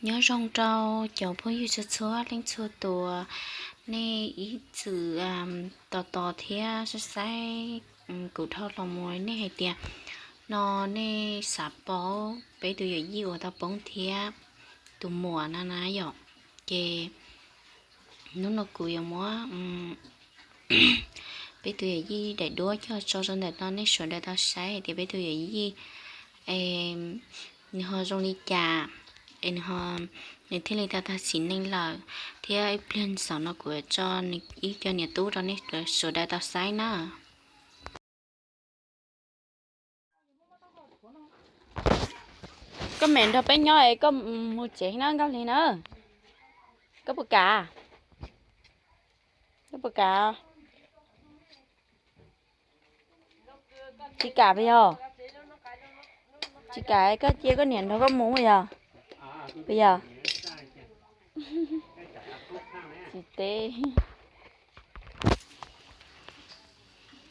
Nyob zoo rau cov phooj ywg txhua txhua leej txhua tus, nej ib txwm tos tos thiab saib saib kuv dhau los mus, nej hais tias no nej xav paub peb tus yawm yij uas tau poob thiab tus muam na na yom. Ces hnub no kuv yuav muab peb tus yawm yij daim duab coj tso rau ntawm no, nej sawv daws tau saib hais tias peb tus yawm yij nws ho zoo li cas, es nws ho, nws thiaj li tau tag sim neej lawm, thiab ib pliag xaus no kuv yuav tso nws ib co niam tub rau nej sawv daws tau saib na. Koj mam nrog peb nyob es koj mus tsev na Nkauj Hli na. Koj puas kam? Koj puas kam? Tsis kam puas yog? Tsis kam koj cia koj niam nrog koj mus yog? Puas yog? Tsis teb.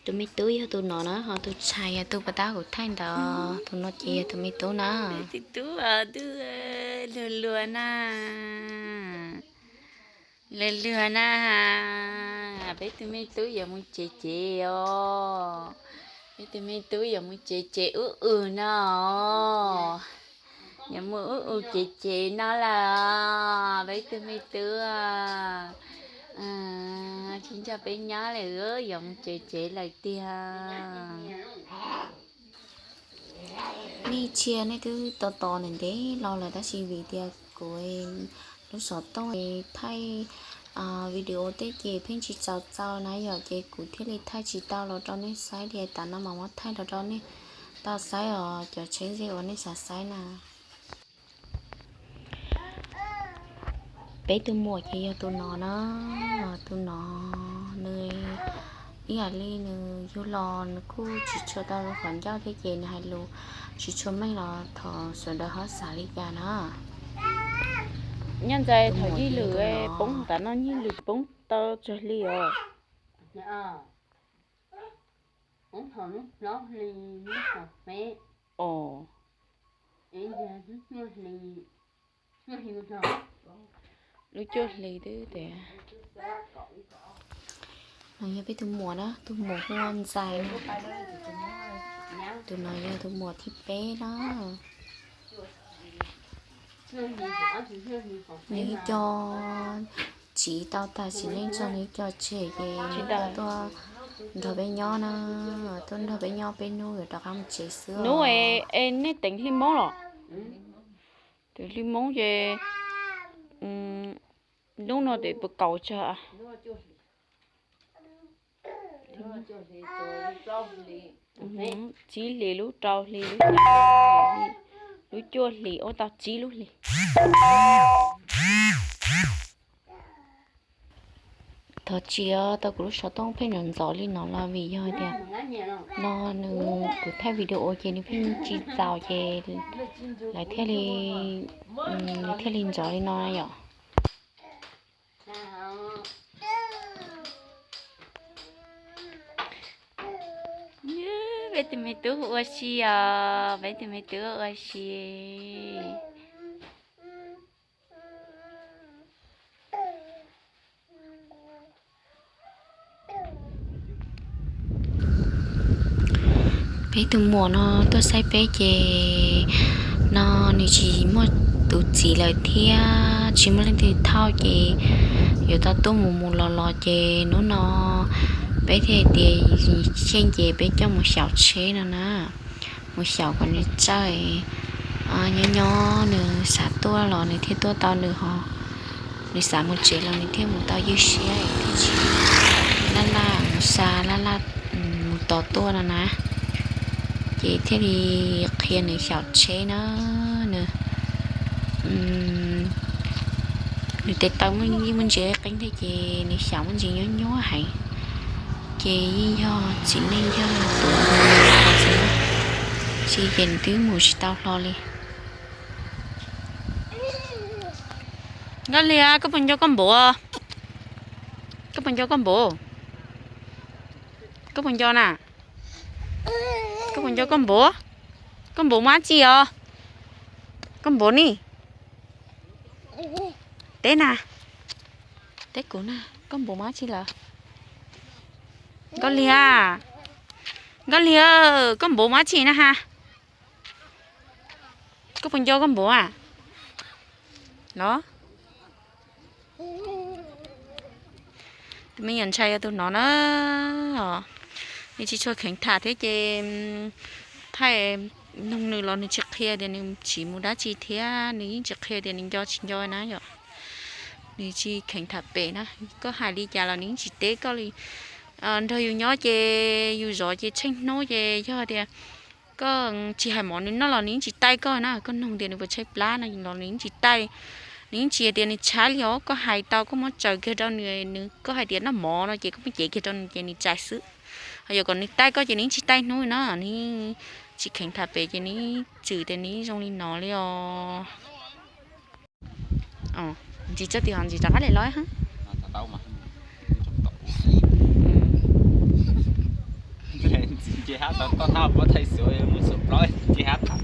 Tus me tub yog tus no na, ho tus ntxhais yog tus puas tab kuv thaij ntawd, tus no ces yog tus me tub na. Tus tub, luag luag na, luag luag na, peb tus me tub yuav mus tsev tsev os, peb tus me tub yuav mus tsev tsev ub ub no, yuav mus ub ub tsev tsev no lawm, peb tus me tub tsis nrog peb nyob lawm, yuav mus tsev tsev lawm tiag. Nej ntsia nej twb tos tos ntev ntev los lawm tab sis vim tias kuv lub xov tooj thaij video tej ces pheej tsis txaus txaus na yom, ces kuv thiaj li thaij tsis tau los rau nej saib li, tas no mas muab thaij los rau nej tau saib os cov tsheb ze uas nej xav saib na. Peb tus muam ces yog tus no na, tus no nws ib yam li nws yug los nws kuj tsis tshua tau zoo qhov ncauj thiab ces nws hais lus tsis tshua meej los thov sawv daws ho xav li cas na. Nyob ntxais thaum Yij Lwm poob tas no Yij Lwm poob tau tsawg hli os? Lub cuaj hli twb tias. No yog peb tus muam na, tus muam hu ua Ntxais na. Tus no yog tus muam thib peb na. Nws ib co tsiv tau tag sim neej tso, nws ib co tseg ces nws tuaj nrog peb nyob na, tuaj nrog peb nyob peb hnub yuav rov qab mus tsev xwb. Hnub es nej teev hli Hmoob los? Teev hli Hmoob ces lub no tes puas kaum tsawg? Tsib hlis, lub rau hli, lub xya hli, lub cuaj hlis, ua tau tsib lub hlis. Thov txim tau kuv lub xov tooj pheej ntxov ntxov li no los vim yog tias no nws kuv thaij video ces nws pheej tsis txaus ces lawv thiaj li, nws thiaj li ntxov li no yom. Peb tus me tub ua si os, peb tus me tub ua si. Peb tus muam no tuaj saib peb ces no nws tsis muaj tus txiv lawm thiab tsis muaj leej twg thauj ces yuav tau tuaj mus mus los los ces hnub no peb thiaj tias xyeej ces peb coj mus xyaum tsheb no na, mus xyaum kom nws txawj. Nyob nyob nws xav tuaj los nws thiaj tuaj tau, nws ho nws xav mus tsev los nws thiaj mus tau ywj siab thiaj tsis laj laj mus xa laj laj mus tos tuaj no na. Ces thiaj li qhia nws xyaum tsheb na, nws nws tes taw yeej muaj ntsis qeeb thiab ces nws xyaum muaj ntsis nyuab nyuab heev. Ces yeej yog txiv neej yog tuav tsis ces nws twb mus tsis tau hlo li. Nkauj Hli, koj puas nco koj npaum? Koj puas nco koj npaum? Koj puas nco na? Koj puas nco koj npaum? Koj npaum mas dab tsi os? Koj npaum ni? Teb na, teb kuv na, koj npaum dab tsi lawm? Nkauj Liag, Nkauj Liag, koj npaum dab tsi na ha? Koj puas nco koj npaum a? Los, tus me nyuam ntshai yog tus no na. Nws tsis tshua kheev tham thiab ces thaij noog nws los nws tsis qhia tias nws tsiv mus dab tsi thiab nws yeej tsis qhia tias nws nco tsis nco na yom. Nws tsis kheev tham pem na, koj hais li cas los nws yeej tsis teb koj li. Nrog yus nyob ces yus zov ces tsheej hnub ces yog tias koj tsis hais mov nws noj los nws yeej tsis taij koj na, koj noog tias nws puas tshaib plab no los nws yeej tsis taij. Nws yeej tsis hais tias nws tshaib li os, koj hais tau koj muab tsaws kiag rau nws, nws koj hais tias noj mov no ces koj muab cev kiag rau nws ces nws txais xwb. Ho yog kom nws taij koj ces nws yeej tsis taij hnub na, nws tsis kheev tham pem ces nws tswm tias nws zoo li no li os. Ntsis tso tim ho ntsis rov qab li los. Nce hab tau toj nab pov thaij xuv mus xuv plaub nce hab tham.